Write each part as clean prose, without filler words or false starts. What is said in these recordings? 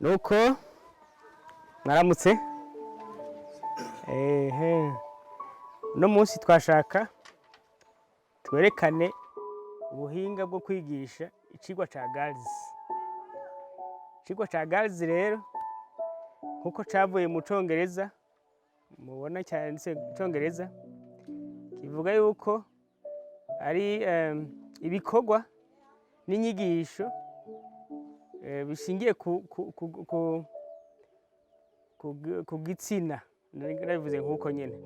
Nuko mwaramutse. Ehe, uno munsi twashaka twerekane ubuhinga bwo kwigisha icigwa ca GALS. Icigwa ca GALS rero, nkuko cavuye mu Congereza, mubona cyanditse mu Congereza, kivuga yuko ari ibikorwa n'inyigisho bishingiye ku gitsina. Nabivuze nk'uko nyene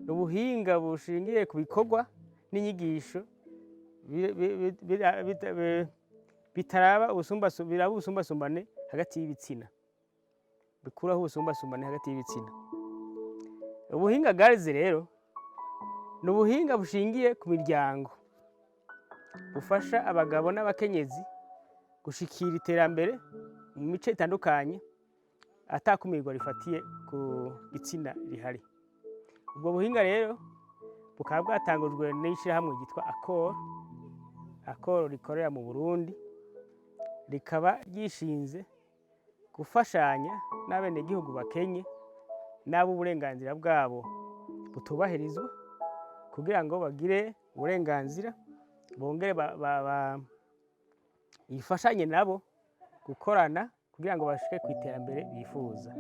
ni ubuhinga bushingiye ku bikorwa n'inyigisho bitaraba biraba ubusumbasumbane hagati y'ibitsina, bikuraho ubusumbasumbane hagati y'ibitsina. Ubuhinga GALS rero ni ubuhinga bushingiye ku miryango, bufasha abagabo n'abakenyezi gushikira iterambere mu mice itandukanye atakumirwa rifatiye ku gitsina rihari. Ubwo buhinga rero bukaba bwatangujwe n'ishirahamwe ryitwa ACOR. ACOR rikorera mu Burundi, rikaba ryishinze gufashanya n'abenegihugu bakenye n'abo uburenganzira bwabo butubahirizwa, kugira ngo bagire uburenganzira, bongere ifashanye nabo gukorana kugira ngo bashike ku iterambere bifuza.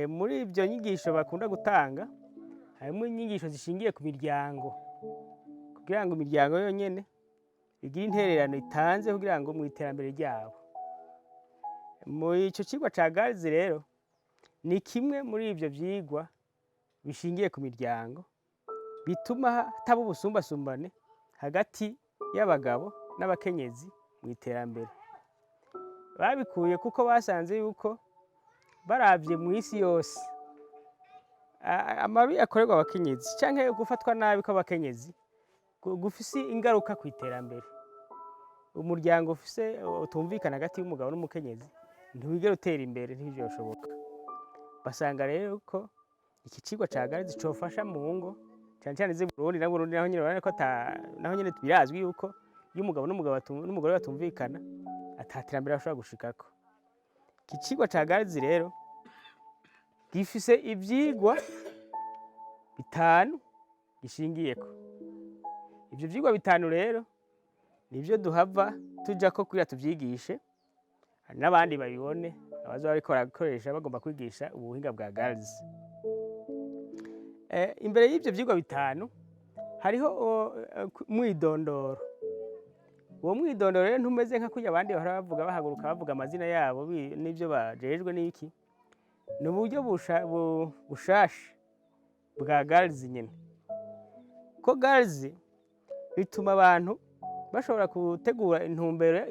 Muri ibyo nyigisho bakunda gutanga harimo inyigisho zishingiye ku miryango, kugira ngo imiryango yonyene igire intererano itanze kugira ngo mu iterambere ryabo. Mu ico cigwa ca GALS rero ni kimwe muri ivyo vyigwa bishingiye ku miryango, bituma hataba ubusumbasumbane hagati y'abagabo n'abakenyezi mu iterambere. Babikuye kuko basanze yuko baravye mw'isi yose, amabi akorerwa abakenyezi canke gufatwa nabi kw'abakenyezi gufise ingaruka kw'iterambere. Umuryango ufise utumvikana hagati y'umugabo n'umukenyezi ntiwigera utera imbere, ntivyoshoboka. Basanga rero ko iki cigwa ca GALS cofasha mu ngo cane cane z'i Burundi. Na Burundi naho nyene urabona ko naho nyene birazwi yuko iyo umugabo n'umugabo n'umugore batumvikana, ata terambere bashobora gushikako. Iki cigwa ca GALS rero gifise ivyigwa bitanu gishingiyeko. Ivyo vyigwa bitanu rero nivyo duhava tujako kugira tuvyigishe n'abandi babibone, abazoba bariko barakoresha bagomba kwigisha ubuhinga bwa GALS. Imbere y'ivyo vyigwa bitanu hariho umwidondoro. Uwo mwidondoro rero ntumeze nka kurya abandi bahora bavuga, bahaguruka bavuga amazina yabo n'ivyo bajejwe n'iki. Ni uburyo bushasha bwa GALS nyene, ko GALS bituma abantu bashobora gutegura intumbero,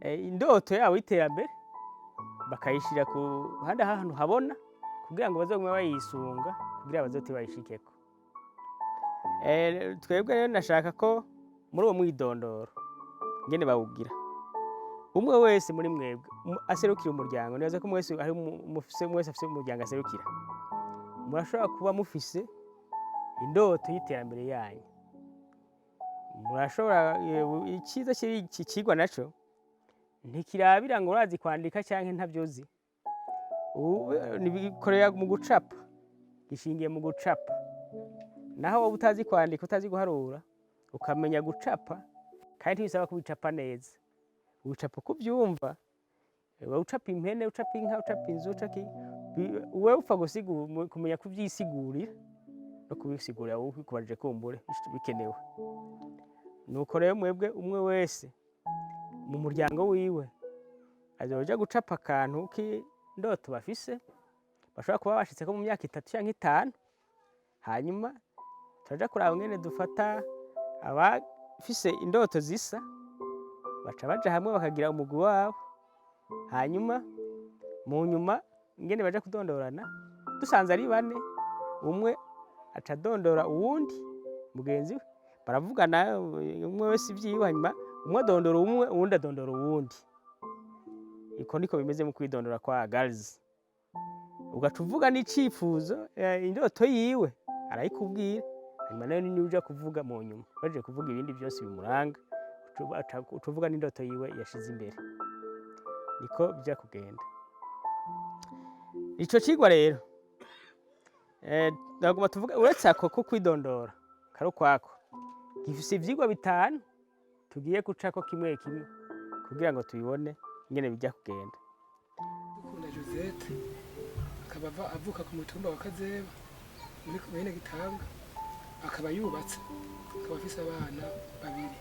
indoto yabo y'iterambere, bakayishira ku handi ahantu habona kugira ngo bazogume bayisunga, kugira bazote bayishikeko. Twebwe rero nashaka ko muri uwo mwidondoro ingene bawugira, umwe wese muri mwebwe aserukira umuryango. Nibaza ko mwese hari mufise, mwese afise umuryango aserukira, murashobora kuba mufise indoto y'iterambere yanyu. Murashobora iciza c'iki cigwa naco ntikirabira ngo urazi kwandika canke ntavyo uzi. Nibikorera mu gucapa, gishingiye mu gucapa. Naho wowe utazi kwandika, utazi guharura, ukamenya gucapa, kandi ntibisaba kubicapa neza, ucapa uko uvyumva. Wewe ucapa impene, ucapa inka, ucapa inzu, ucapa wewe upfa kumenya kuvyisigurira no kubisigurira wowe ubikubajije, kumbure bikenewe. Nuko rero mwebwe, umwe wese mu muryango wiwe azoja gucapa akantu k'indoto bafise, bashobora kuba bashitseko mu myaka 3 canke 5. Hanyuma turaja kuraba ingene dufata abafise indoto zisa, baca baja hamwe bakagira umugwi wabo. Hanyuma mu nyuma ingene baja kudondorana, dusanze ari bane, umwe aca adondora uwundi mugenzi we, baravugana umwe wese ivyiwe, hanyuma umwe adondora umwe, uwundi adondora uwundi. Iko niko bimeze mu kwidondora kwa GALS. Ugaca uvuga n'icifuzo, indoto yiwe arayikubwira, hanyuma nawe niwe uja kuvuga mu nyuma, baje kuvuga ibindi vyose bimuranga, uca uvuga n'indoto yiwe yashize imbere. Niko bija kugenda ico cigwa rero. Ndagomba tuvuge, uretse ako ko kwidondora kari ukwako, gifise ivyigwa bitanu tugiye gucako kimwe kimwe kugira ngo tubibone ingene bijya kugenda. Ukunda Josette, akaba avuka ku mutumba wa Kazeba muri komine Gitanga, akaba yubatse, akaba afise abana babiri.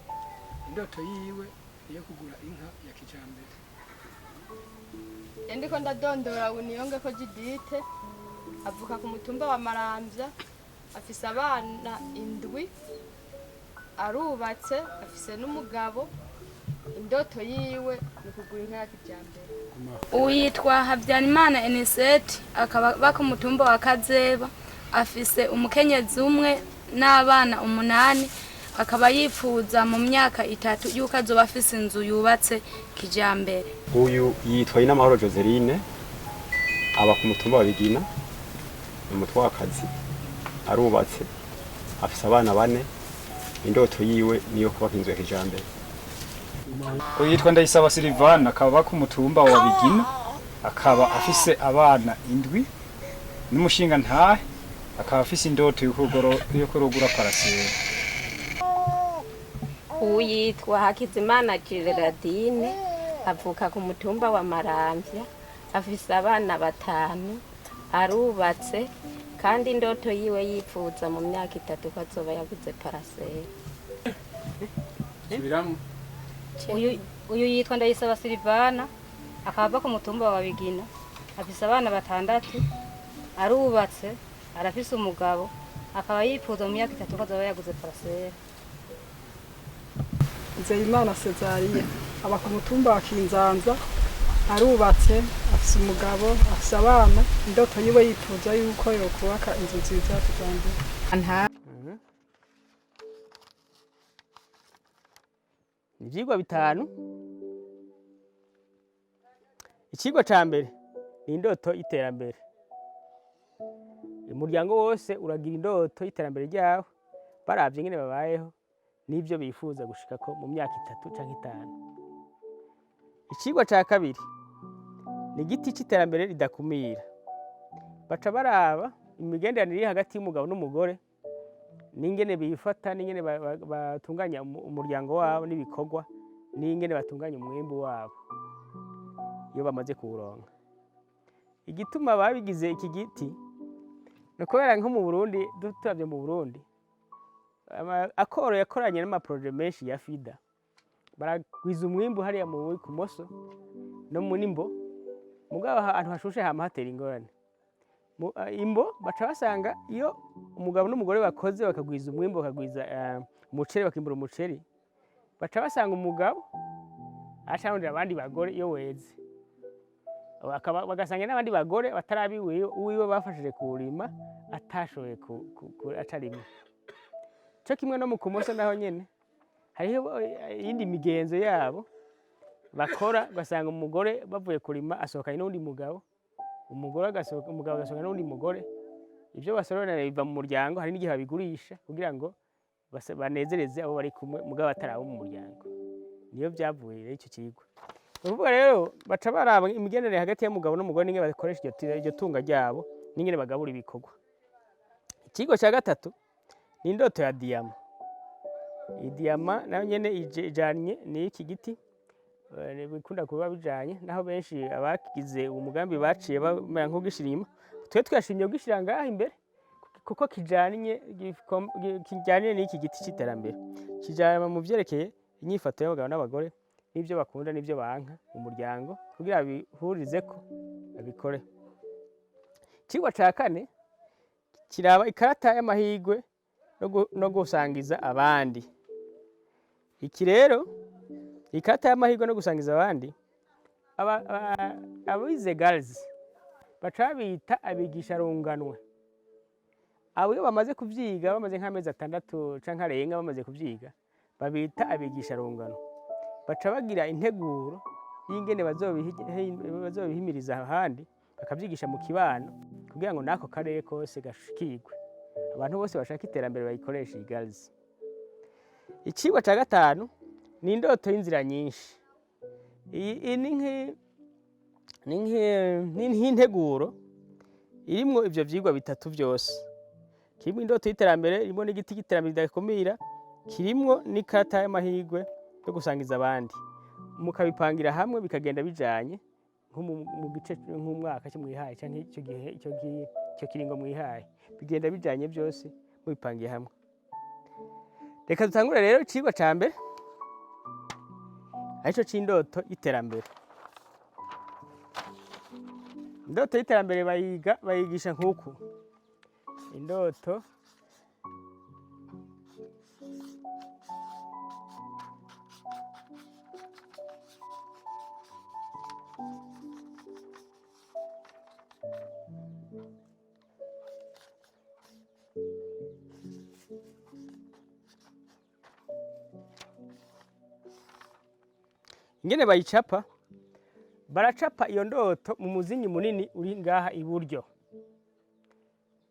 Indoto yiwe niyo kugura inka ya kijambere. Ndiko ndadondora Uniyongeko Judite, avuka ku mutumba wa Maramvya, afise abana indwi, arubatse, afise n'umugabo. Indoto yiwe ni kugura inka ya kijambere. Uyitwa Habyarimana Eniseti, akaba aba ku mutumba wa Kazeba, afise umukenyezi umwe n'abana umunani, akaba yifuza mu myaka 3 yuko azoba afise inzu yubatse kijambere. Uyu yitwa Inamahoro Joseline, aba ku mutumba wa Bigina, ni umutwakazi, arubatse, afise abana bane. Indoto yiwe niyo kubaka inzu ya kijambere. Uyu yitwa Ndayisaba Silivana, akaba ku mutumba wa Bigina, akaba afise abana indwi n'umushinga ntahe, akaba afise indoto yo kurugura parasera. Uyitwa Hakizimana Gerardine, avuka ku mutumba wa Maramvya, afise abana batanu, arubatse, kandi indoto yiwe yifuza mu myaka 3 ko azoba yaguze parasera. Uyu yitwa Ndayisaba Silivana, akaba ava ku mutumba wa Bigina, afise abana batandatu, arubatse, arafise umugabo, akaba yifuza mu myaka 3 ko azoba yaguze parasera. Nzeyimana Cesariya, aba ku mutumba wa Kinzanza, arubatse, afise umugabo, afise abana. Indoto yiwe yifuza yuko yokubaka inzu nziza ya kijambere. Ni ivyigwa bitanu. Icigwa ca mbere ni indoto y'iterambere. Umuryango wose uragira indoto y'iterambere ryawo, baravye ingene babayeho n'ivyo bifuza gushikako mu myaka 3 canke 5. Icigwa ca kabiri ni igiti c'iterambere ridakumira. Baca baraba imigenderanire iri hagati y'umugabo n'umugore, n'ingene bifata, n'ingene batunganya umuryango wabo n'ibikorwa, n'ingene batunganya umwimbu wabo iyo bamaze kuwuronka. Igituma babigize iki giti ni ukubera nko mu Burundi, turavye mu Burundi, akoro yakoranye n'amaproje menshi ya FIDA, baragwiza umwimbu hariya mu Kumoso no mu Nimbo, mugabo ahantu hashushe hama hatera ingorane. Imbo baca basanga iyo umugabo n'umugore bakoze bakagwiza umwimbu, bakagwiza umuceri, bakimbura umuceri, baca basanga umugabo aca arondera abandi bagore iyo weze, bagasanga n'abandi bagore batarabi uwiwe bafashije kuwurima atashoboye acarima. Co kimwe no mu Kumoso naho nyene hariho iyindi migenzo yabo bakora, ugasanga umugore bavuye kurima asohokanye n'uwundi mugabo, umugore agasohoka, umugabo agasohoka n'uwundi mugore. Ivyo basororana biva mu muryango, hari n'igihe babigurisha kugira ngo banezereze abo bari kumwe mugabo atari abo mu muryango. Niyo vyavuye rero ico cigwa. Ni ukuvuga rero baca baraba imigenderanire hagati y'umugabo n'umugore, n'ingene bakoresha iryo tunga ryabo, n'ingene bagabura ibikorwa. Icigwa ca gatatu ni indoto ya diyama. Iyi diyama nayo nyene ijanye n'iki giti, bikunda kuba bijanye, naho benshi abagize uwo mugambi baciye bamera nk'ugishira inyuma. Twe twashimye kugishira ngaha imbere kuko kijanye n'iki giti c'iterambere, kijana mu vyerekeye inyifato y'abagabo n'abagore, n'ivyo bakunda n'ivyo banka mu muryango, kugira bihurizeko babikore. Icigwa ca kane kiraba ikarata y'amahirwe no gusangiza abandi. Iki rero, ikarata y'amahirwe no gusangiza abandi, abize GALS baca babita abigisha runganwe. Abo iyo bamaze kuvyiga, bamaze nk'amezi 6 canke arenga bamaze kuvyiga, babita abigisha rungano. Baca bagira integuro y'ingene bazobihimiriza ahandi, bakavyigisha mu kibano kugira ngo n'ako karere kose gashikirwe. Abantu bose bashaka iterambere bayikoreshe iyi GALS. Icigwa ca gatanu ni indoto y'inzira nyinshi. Iyi ni Ni nk'integuro irimwo ivyo vyigwa bitatu vyose, kirimwo indoto y'iterambere, irimwo n'igiti c'iterambere ridakumira, kirimwo n'ikarata y'amahirwe yo gusangiza abandi, mukabipangira hamwe bikagenda bijanye nko mu gice nk'umwaka cyo mwihaye canke ico gihe ico kiringo mwihaye, bigenda bijanye byose mubipangiye hamwe. Reka dutangure rero icigwa ca mbere, arico c'indoto y'iterambere. Indoto y'iterambere bayiga, bayigisha nk'uku: indoto ingene bayicapa. Baracapa iyo ndoto mu muzingi munini uri ngaha iburyo,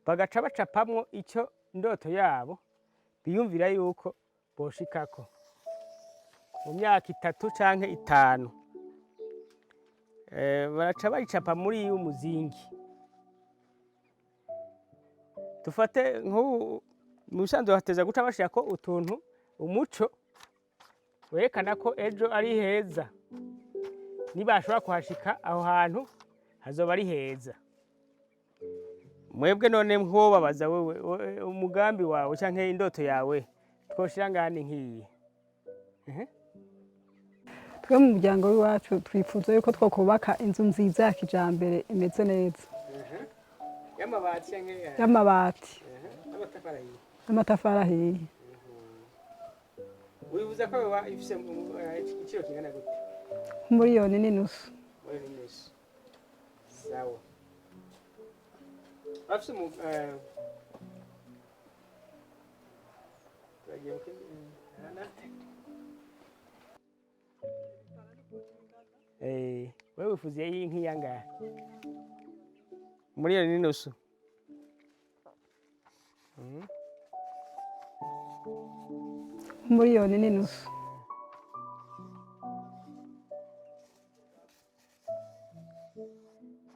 bagaca bacapamwo icyo ndoto yabo biyumvira yuko boshikako mu myaka 3 canke 5. Baraca bayicapa muri uyu muzingi. Dufate nk'ubu, mu bisanzwe bateza guca bashirako utuntu, umuco werekana ko ejo ari heza, nibashobora kuhashika aho hantu hazoba ari heza. Mwebwe none nkobabaza wewe, umugambi wawe canke indoto yawe twoshira ngaha ni nk'iyi? Twe mu muryango w'iwacu twifuza yuko twokubaka inzu nziza ya kijambere imeze neza. Y'amabati canke? Y'amabati. N'amatafari ahiye? N'amatafari ahiye. Wibuza ko yoba ifise igiciro kingana gute? 1.5 miliyoni. Muri n'inusu, sawa. Bafise umu turagiye mu kindi hana. Wewe wifuza iyi nk'iyangahe? 1.5 miliyoni. 1.5 miliyoni.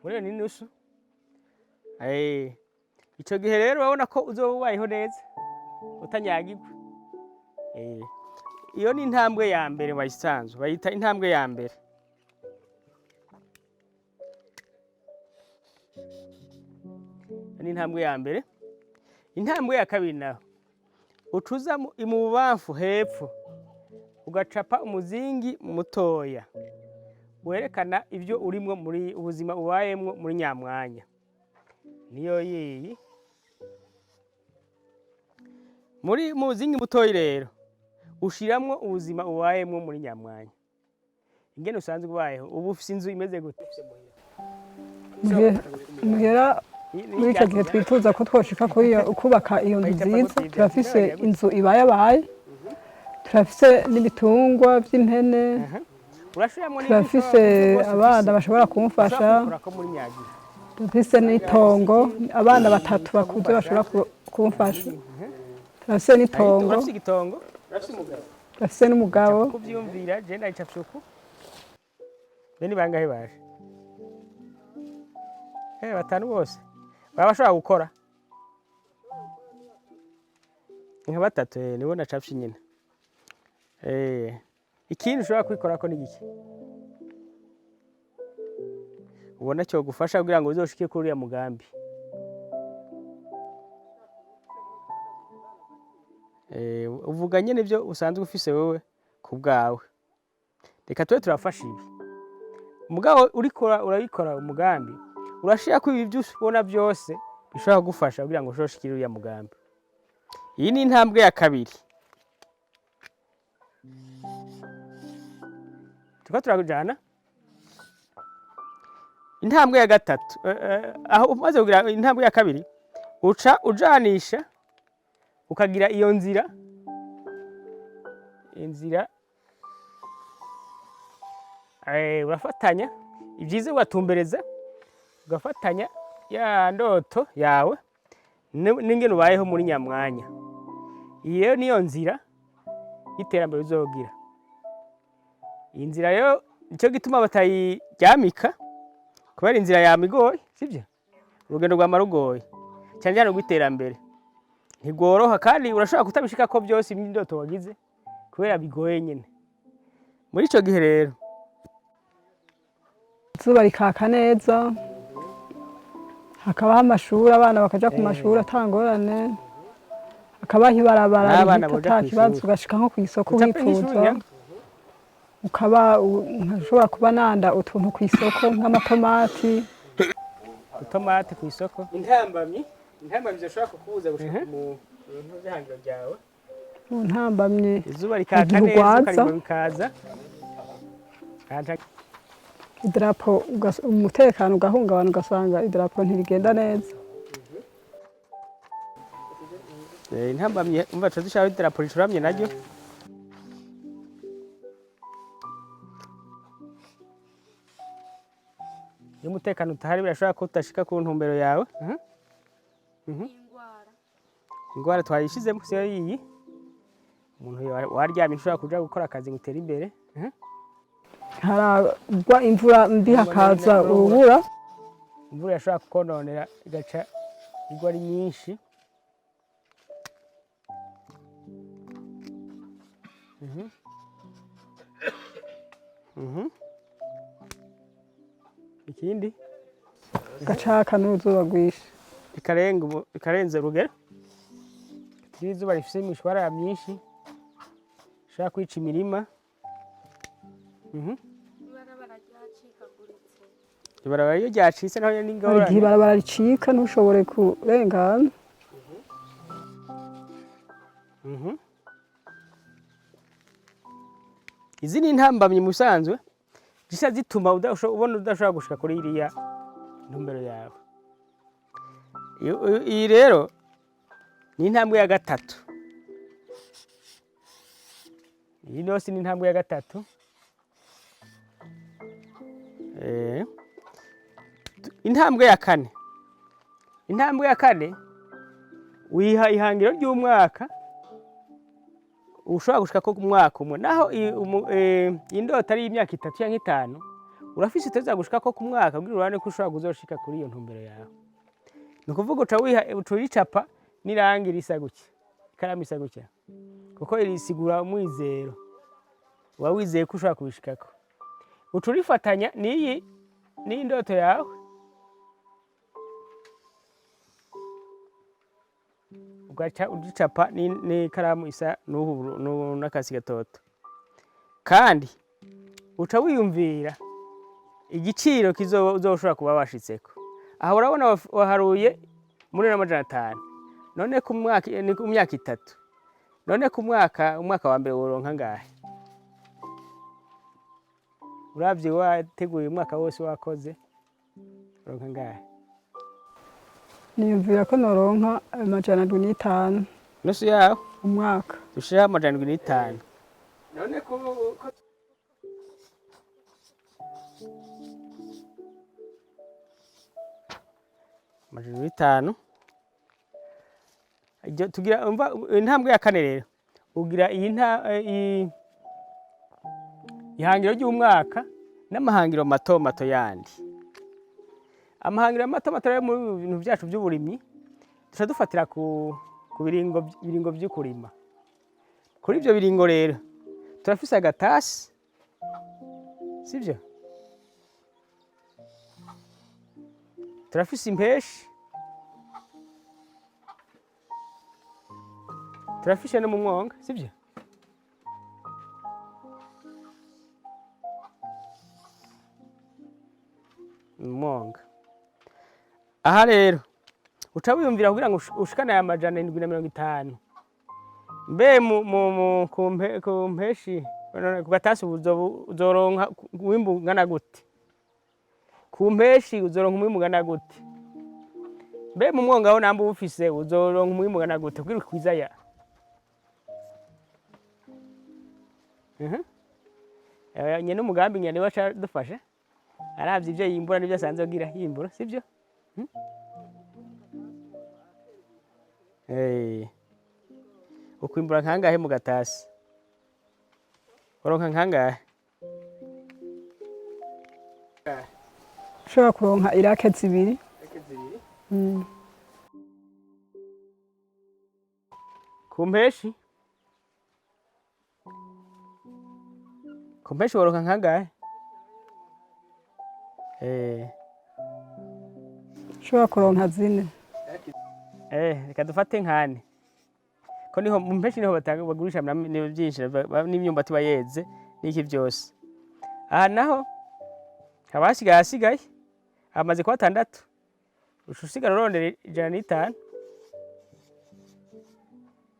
1.5 miliyoni. Ico gihe rero urabona ko uzoba ubayeho neza utanyagirwa. Iyo ni intambwe ya mbere bayisanzwe bayita intambwe ya mbere. Iyo ni intambwe ya mbere. Intambwe ya kabiri naho, ucuza mu bubamfu hepfo, ugacapa umuzingi mutoya werekana ibyo urimwo muri ubuzima ubayemwo muri nyamwanya, niyo yiyi. Muri muzingi mutoyi rero ushiramwo ubuzima ubayemwo muri nyamwanya, ingene usanzwe ubayeho ubu. Ufise inzu imeze gute? Muhera muri icyo gihe twifuza ko twoshika kuri iyo kubaka iyo nzu nziza, turafise inzu ibayabaye, turafise n'ibitungwa by'impene. Urashiramwo n'ibyo Turafise ushobora kuba abana bashobora kumufasha. Ushobora kubikurako muri nyagira. Turafise n'itongo, abana batatu bakuze bashobora kumfasha. Turafise n'itongo. Urafise igitongo, urafise umugabo? Turafise n'umugabo. Kuvyumvira je ndayicafye uku. Be ni bangahe baje? Batanu bose baba bashobora gukora? Nka batatu, nibo nacafye nyine. Ikindi ushobora kwikorako ni giki ubona cyogufasha kugira ngo uzoshike kuri uriya mugambi? Uvuga nyene ibyo usanzwe ufise wewe ku bwawe. Reka tube turafasha ibi. Mugabo uriko urabikora umugambi, urashirako ibi byo ubona byose bishobora kugufasha kugira ngo ushobore uriya mugambi. Iyi ni intambwe ya kabiri. Turiko turakujana. Intambwe ya gatatu, aho umaze kugira intambwe ya kabiri, uca ujanisha ukagira iyo nzira, inzira urafatanya ibyiza, ugatumbereza, ugafatanya ya ndoto yawe n'ingene ubayeho muri nyamwanya. Iyi rero niyo nzira y'iterambere uzogira. Iyi nzira rero nicyo gituma batayiryamika. Kubera inzira yama igoye, sibyo? Urugendo rwama rugoye, cyane cyane rw'iterambere ntigworoha, kandi urashobora kutabishikako byose indoto wagize kubera bigoye nyine. Muri ico gihe rero, izuba rikaka neza, hakabaho amashuri, abana bakaja ku mashuri atangorane, hakabaho ibarabara N'abana rihita boja ata kibazo, kw'ishuri. ugashika nko kw'isoko Ucape nk'ishuri wifuza, ya? Ukaba nkashobora kuba nanda utuntu kw'isoko nk'amatomati. Utomate ku isoko. Intambamyi zishobora kukubuza gushika mu bintu by'ihangiro ryawe. Mu ntambamyi, Izuba rikaka igihe neza, ugwaza, ukarima bikaza. Idarapo umutekano ugahungabana, ugasanga idarapo ntirigenda neza. Intambamyi umva tuba dushiraho idarapo ricuramye naryo. Iyo umutekano utahari, birashobora ko udashika ku ntumbero yawe. Mhm. Ingwara twayishizemo, siyo iyi umuntu waryamye ushobora kuja gukora akazi ngo utere imbere. Haragwa imvura mbi, hakaza urubura. Imvura irashobora kukononera, igaca igwa ari nyinshi. Ikindi? Gacaka n'uruzuba rwinshi. Ikarenza urugero. Iyo izuba rifise imishwarara myinshi, ishobora kwica imirima. Ibarabara ryacikaguritse. Ibarabara iyo ryacitse naho nyene ni Hari igihe ingorane. ibarabara ricika ntushobore kurengana. Izi ni intambamyi mu bisanzwe zisa zituma ubona udashobora gushika kuri iriya ntumbero yawe. Iyi rero ni intambwe ya gatatu. Iyi yose ni intambwe ya gatatu. Intambwe ya kane, intambwe ya kane, wiha ihangiro ry'umwaka ushobora gushika ko umwaka umwe, naho indoto ari imyaka 3 canke 5, urafise uteza gushika ko ku mwaka kugira urabone ko ushobora kuzoshika kuri iyo ntumbero yawe. Ni ukuvuga uca wiha, uca uyicapa n'irangi risa gutya, ikaramu isa gutya, kuko irisigura umwizero, uba wizeye ko ushobora kubishikako. Uca urifatanya n'iyi ndoto yawe, ugaca ugicapa n'ikaramu isa n'ubu n'akasi gatoto, kandi uca wiyumvira igiciro uzoshobora kuba washitseko. Aha urabona waharuye muri 1,500,000, none ku mwaka ni ku myaka 3, none ku mwaka, umwaka wa mbere woronka ngahe? Uravye wateguye umwaka wose wakoze, uronka ngahe? Niyumvira ko noronka 705. Nusu yaho. Umwaka. Dushiraho 705. None ko 705, Iryo tugira umva intambwe ya kane rero, ugira iyi nta iyi ihangiro ry'umwaka n'amahangiro mato mato yandi. Amahangiro mato mato rero, mu bintu byacu by'uburimyi duca dufatira ku biringo vy'ukurima. Kuri ivyo biringo rero turafise agatasi, sivyo? Turafise impeshi, turafise no mu mwonga, sivyo? Mu mwonga aha rero uca wiyumvira kugira ngo ushikane aya 750, mbe mu ku mpeshi, ku gatasi uzoronka umwimbu ungana gute? Ku mpeshi uzoronka umwimbu ungana gute? Mbe mu mwonga ho namba uwufise uzoronka umwimbu ungana gute kugira ukwize aya? Nyene umugambi nyene we aca adufasha aravye ivyo yimbura n'ivyo asanzwe agira yimbura, sivyo? Ukwimbura nkangahe mu gatasi? Uronka nkangahe? Ushobora kuronka irake 2. Ku mpeshi? Ku mpeshi woronka nkangahe? Ushobora kuronka 4. Reka dufate nkane. Ko niho mu mpeshi niho batanga bagurisha ni byinshi n'imyumbati bayeze n'iki byose. Aha naho haba hasigaye amaze kuba 6. Usigara urondera 105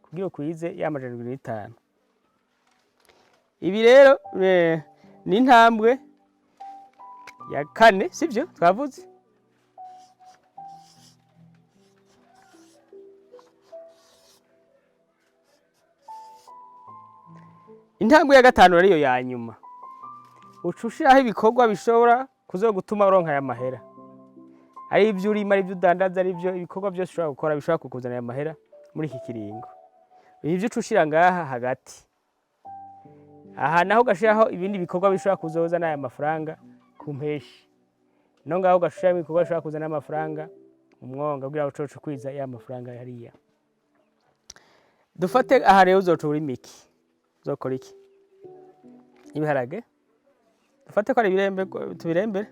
kugira ukwize ya 75. Ibi rero ni intambwe ya 4, sivyo twavuze? Intambwe ya 5 ariyo ya nyuma. Uca ushiraho ibikorwa bishobora kuzogutuma uronka aya mahera. Ari ibyo urima, ari ibyo udandaza, ari ibyo ibikorwa byose ushobora gukora bishobora kukuzanira aya mahera muri iki kiringo. Ibi uca ushira ngaha hagati. Aha naho ugashiraho ibindi bikorwa bishobora kuzozana aya mafaranga ku mpeshi. No ngaho ugashiraho ibikorwa bishobora kuzana amafaranga mu mwonga kugira ngo ucoce kwiza ya mafaranga hariya. Dufate aha rero uzoca urima iki? Uzokora iki? Ibiharage? Dufate ko ari ibirembe, tubirembere.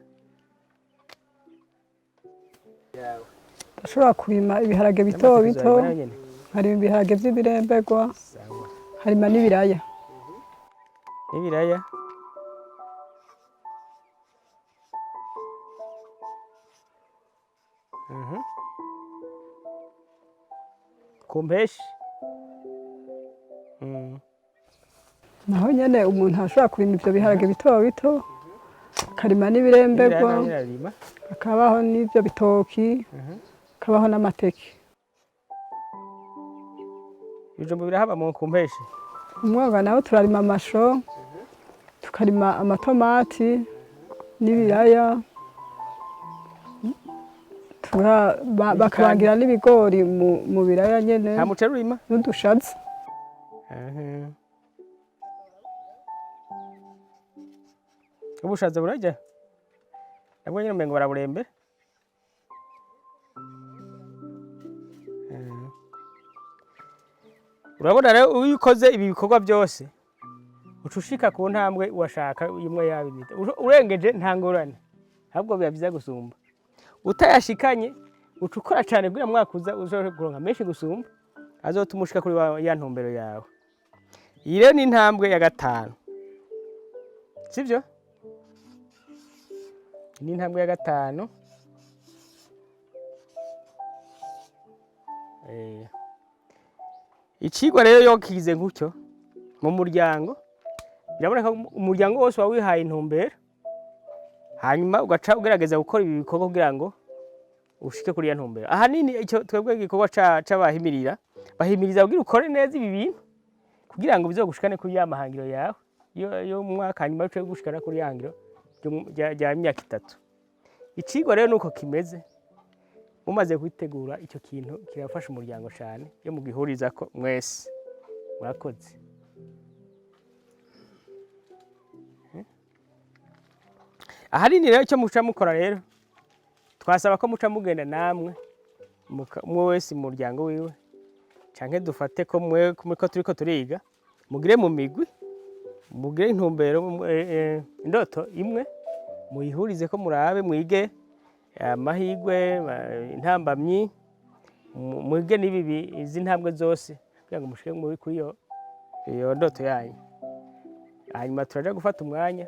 Ndashobora kurima ibiharage bito bito, harima ibiharage vy'ibiremberwa, harima n'ibiraya. N'ibiraya. Ku mpeshi. Naho nyene umuntu ashobora kurima ivyo biharage bito bito, akarima n'ibiremberwa, akabaho n'ivyo bitoki, akabaho n'amateke. Ibijumbu birahaba mu ku mpeshi. Umwonga nawo turarima amasho, tukarima amatomati n'ibiraya, bakabangira n'ibigori mu biraya nyene. Nta muceri urima? N'udushaza. Ubushaza burarya? Nabwo nyene umengo baraburembera. Urabona rero iyo ukoze ibi bikorwa byose uca ushika ku ntambwe washaka imwe yabimita. Urengeje nta ngorane, ahubwo biba byiza gusumba. Utayashikanye uca ukora cyane kugira mwaka uza uzoshobore kuronka menshi gusumba, azotuma ushika kuri ya ntumbero yawe. Iyi rero ni intambwe ya 5. Sivyo? Ni intambwe ya 5. Icigwa rero yo kigize gutyo mu muryango, biraboneka ko umuryango wose wawe wihaye intumbero, hanyuma ugaca ugerageza gukora ibi bikorwa kugira ngo ushike kuri ya ntumbero. Ahanini icyo twebwe igikorwa c'abahimirira, bahimiriza kugira ukore neza ibi bintu kugira ngo bizogushikane kuri ya mahangiro yawe yo mu mwaka, hanyuma uce gushikana kuri ya hangiro rya myaka 3. Icigwa rero nuko kimeze, mumaze kwitegura icyo kintu kirafasha umuryango cyane iyo mugihurizako mwese. Murakoze. Ahanini rero icyo muca mukora rero, twasaba ko muca mugenda namwe umwe wese mu muryango wiwe, canke dufate ko mwe ko turiko turiga, mugire mu migwi, mugire intumbero, indoto imwe muyihurize ko murabe, mwige amahigwe, intambamyi, mwige n'ibibi izi ntambwe zose kugira ngo mushike muri kuri iyo ndoto yanyu. Hanyuma turaja gufata umwanya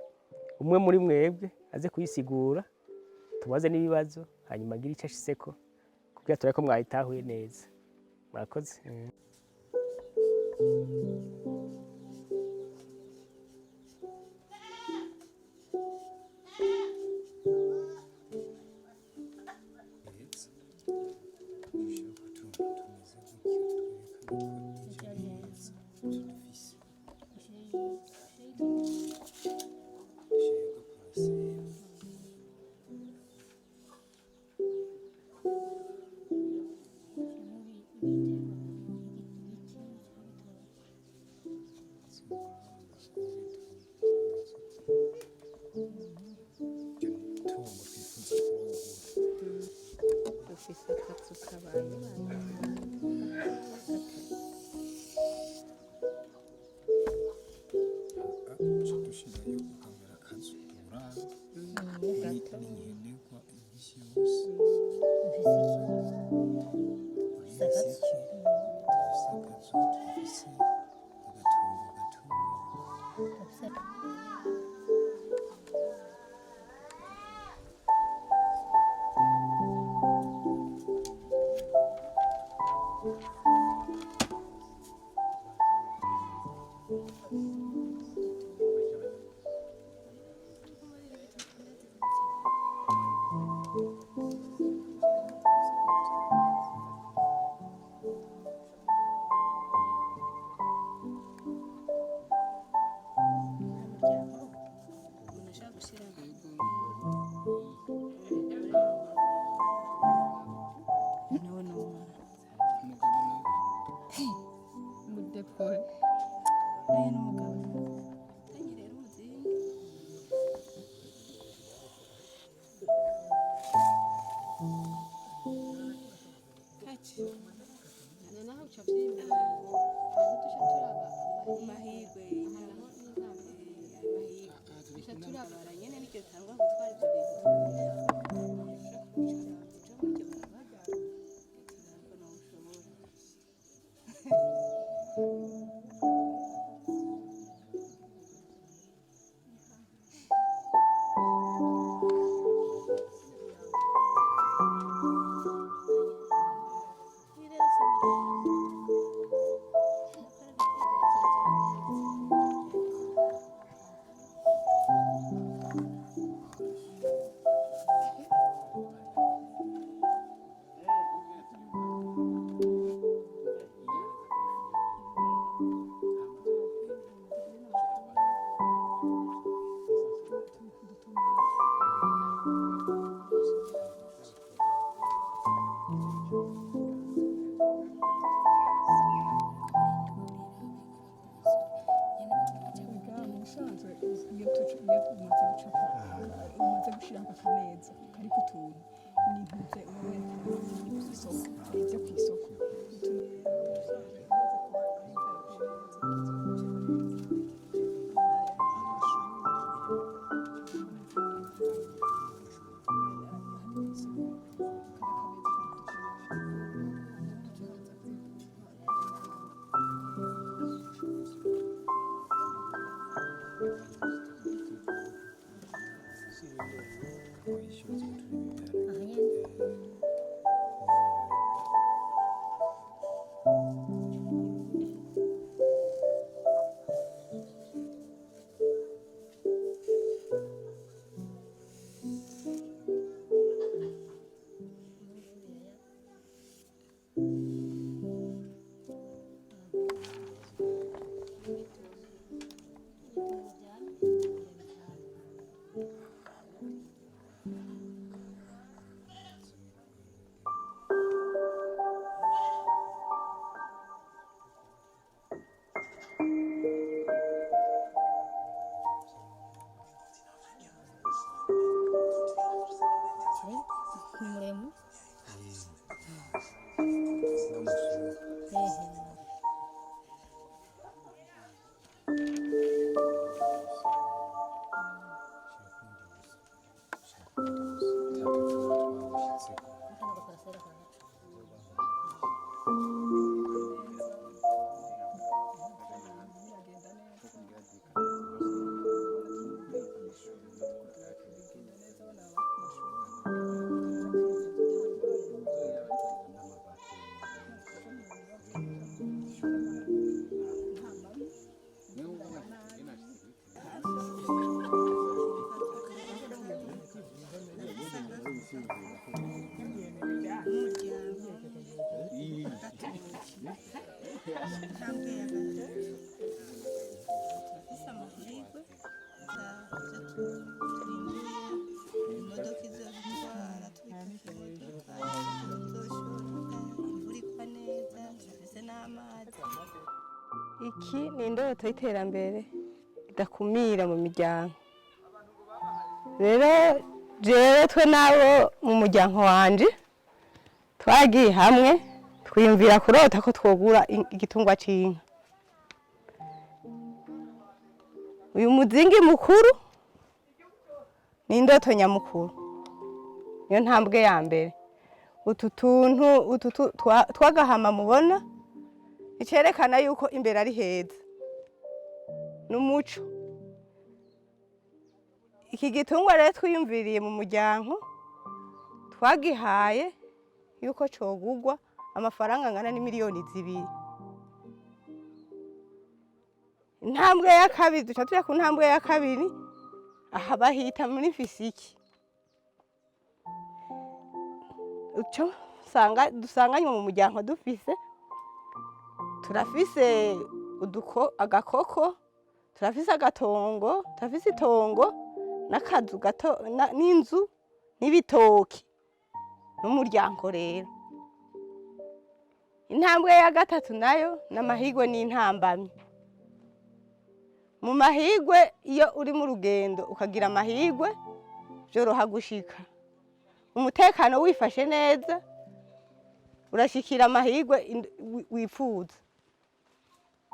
umwe muri mwebwe aze kuyisigura, tubaze n'ibibazo, hanyuma agire icyo ashitseko kugira turabe ko mwayitahuye neza. Murakoze. Turafise akazu. Turafise akazu, turafise agatungo gatoya. Turafise. Mudepore. Noneho uca vyimba duca turaba Amahirwe, duca turabara nyene niryo tangwa gutwara ivyo bintu uja muri iryo barabara turabona ushobora. Ubusanzwe iyo umaze gucapa, umaze gushyiraho akameza kariko utuntu n'impuze, uba werekana isoko, ibyo ku isoko. Ni muremure. Imodoka izodutwara tubika imodoka tuzoshora imvura igwa neza, turafise n'amazi. Iki ni indoto y'iterambere idakumira mu miryango. Rero jewe twe nabo mu muryango wanje twagiye hamwe twiyumvira kurota ko twogura igitungwa c'inka. Uyu muzingi mukuru ni indoto nyamukuru, niyo ntambwe ya mbere. Utu tuntu utu tw'agahama mubona icerekana yuko imbere ari heza n'umuco. Iki gitungwa rero twiyumviriye mu muryango, twagihaye yuko cogurwa amafaranga angana n'2 miliyoni. Intambwe ya kabiri, duca tuja ku ntambwe ya kabiri. Aha bahita muri fisiki, ico usanga dusanganywe mu muryango dufise, turafise uduko, agakoko, turafise agatongo, turafise itongo n'akazu gato n'inzu n'ibitoki n'umuryango. Rero intambwe ya gatatu nayo n'amahirwe n'intambamyi. Mu mahirwe, iyo uri mu rugendo ukagira amahirwe, vyoroha gushika. Umutekano wifashe neza, urashikira amahirwe wipfuza.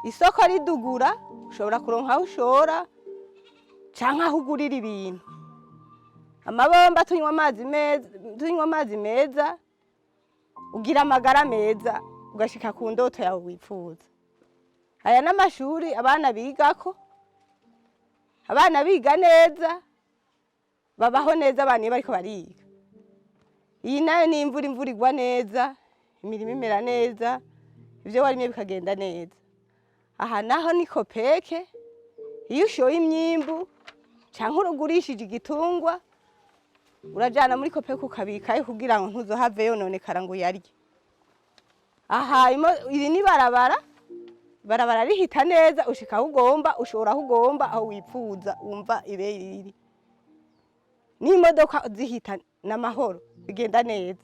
Isoko ridugura, ushobora kuronka aho ushora canke aho ugurira ibintu. Amabomba, tunywa amazi meza, tunywa amazi meza, ugira amagara meza, ugashika ku ndoto yawe wipfuza. Aya n'amashuri abana bigako. Abana biga neza, babaho neza abana iyo bariko bariga. Iyi nayo ni imvura. Imvura igwa neza, imirima imera neza, ivyo warimye bikagenda neza. Aha naho ni COOPEC. Iyo ushoye imyimbu canke urugurishije igitungwa, urajana muri COOPEC ukabikayo kugira ngo ntuzohave yononekara ngo uyarye. Aha iri ni barabara. Barabara rihita neza, ushika aho ugomba, ushora aho ugomba, aho wipfuza, wumva ibeyi riri n'imodoka zihita n'amahoro, bigenda neza.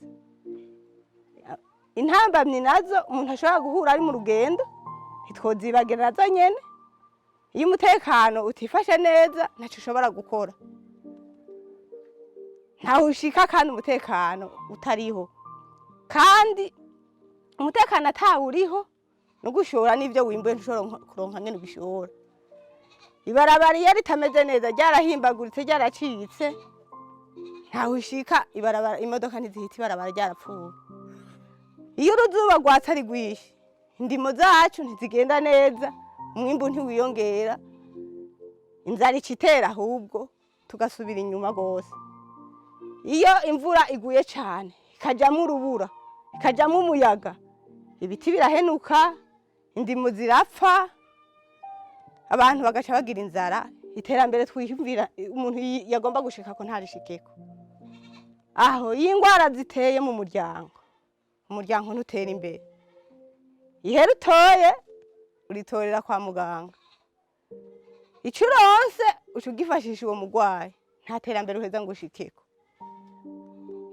Intambamyi nazo umuntu ashobora guhura ari mu rugendo, ntitwozibagira nazo nyene. Iyo umutekano utifashe neza, ntaco ushobora gukora, ntaho ushika. Kandi umutekano utariho, kandi umutekano atawuriho, no gushora n'ivyo wimbuye ntushobora kuronka ngene ubishora. Ibarabara iyo ritameze neza, ryarahimbaguritse, ryaracitse, ntaho ushika. Ibarabara, imodoka ntizihita, ibarabara ryarapfuye. Iyo uruzuba rwatse ari rwinshi, indimo zacu ntizigenda neza, umwimbu ntiwiyongera, inzara ica itera, ahubwo tugasubira inyuma rwose. Iyo imvura iguye cane, ikajamwo urubura, ikajamwo umuyaga, ibiti birahenuka, indimo zirapfa, abantu bagaca bagira inzara. Iterambere twiyumvira umuntu yagomba gushikako ntarishikeko. Aho iyo ingwara ziteye mu muryango, umuryango ntutera imbere. Ihera utoye uritorera kwa muganga, ico uronse uca ugifashisha uwo murwayi, nta terambere uheza ngo ushikeko.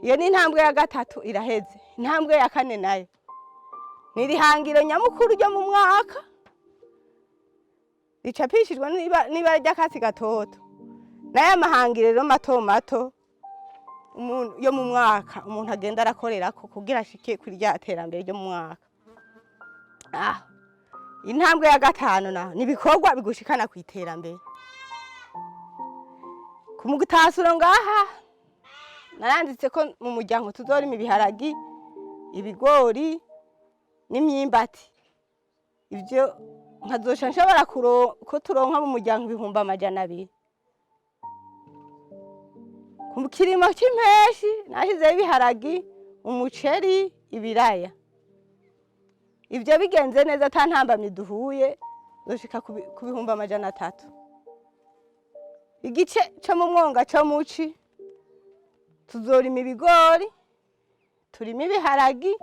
Iyo ni intambwe ya gatatu iraheze. Intambwe ya kane nayo ni irihangiro nyamukuru ryo mu mwaka, ricapishijwe n'ibara ry'akatsi gatoto. N'aya mahangiro rero mato mato umuntu yo mu mwaka umuntu agenda arakorerako kugira ashike kuri rya terambere ryo mu mwaka. Intambwe ya gatanu naho ni ibikorwa bigushikana ku iterambere. Ku mutasuro ngaha naranditse ko mu muryango tuzorima ibiharagi, ibigori n'imyimbati. Ivyo nkazoca nshobora ko turonka mu muryango 200,000. Ku kirimo c'impeshi nashizeho ibiharagi, umuceri, ibiraya. Ivyo bigenze neza, ata ntambamyi duhuye, zoshika ku 300,000. Igice co mu mwonga co muci tuzorima ibigori, turime ibiharagi,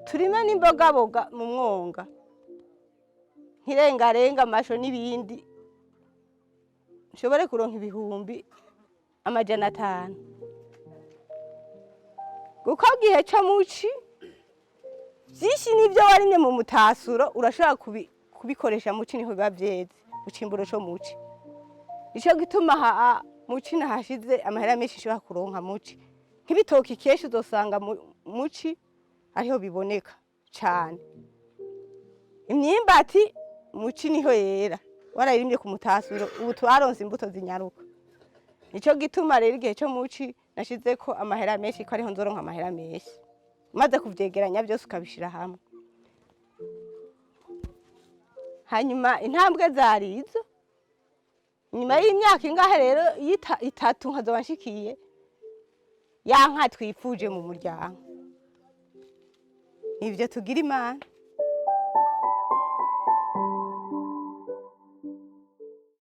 turime n'imbogaboga mu mwonga, nk'irengarenga, amasho n'ibindi, nshobore kuronka 500,000. Kuko gihe co muci, vyinshi n'ivyo warimye mu mutasuro urashobora kubikoresha muci, niho biba vyeze mu cimburo co muci. Nico gituma muci nahashize amahera menshi nshobora kuronka muci. Nk'ibitoki kenshi uzosanga muci ariho biboneka cane. Imyimbati muci niho yera, warayirimye ku mutasuro, ubu twaronse imbuto zinyaruka. Nico gituma rero igihe co muci nashizeko amahera menshi, ko ariho nzoronka amahera menshi. Umaze kuvyegeranya byose ukabishira hamwe, hanyuma intambwe zari izo. Nyuma y'imyaka ingahe rero, 3, nkazoba nshikiye ya nka twifuje mu muryango. Nivyo tugira Imana.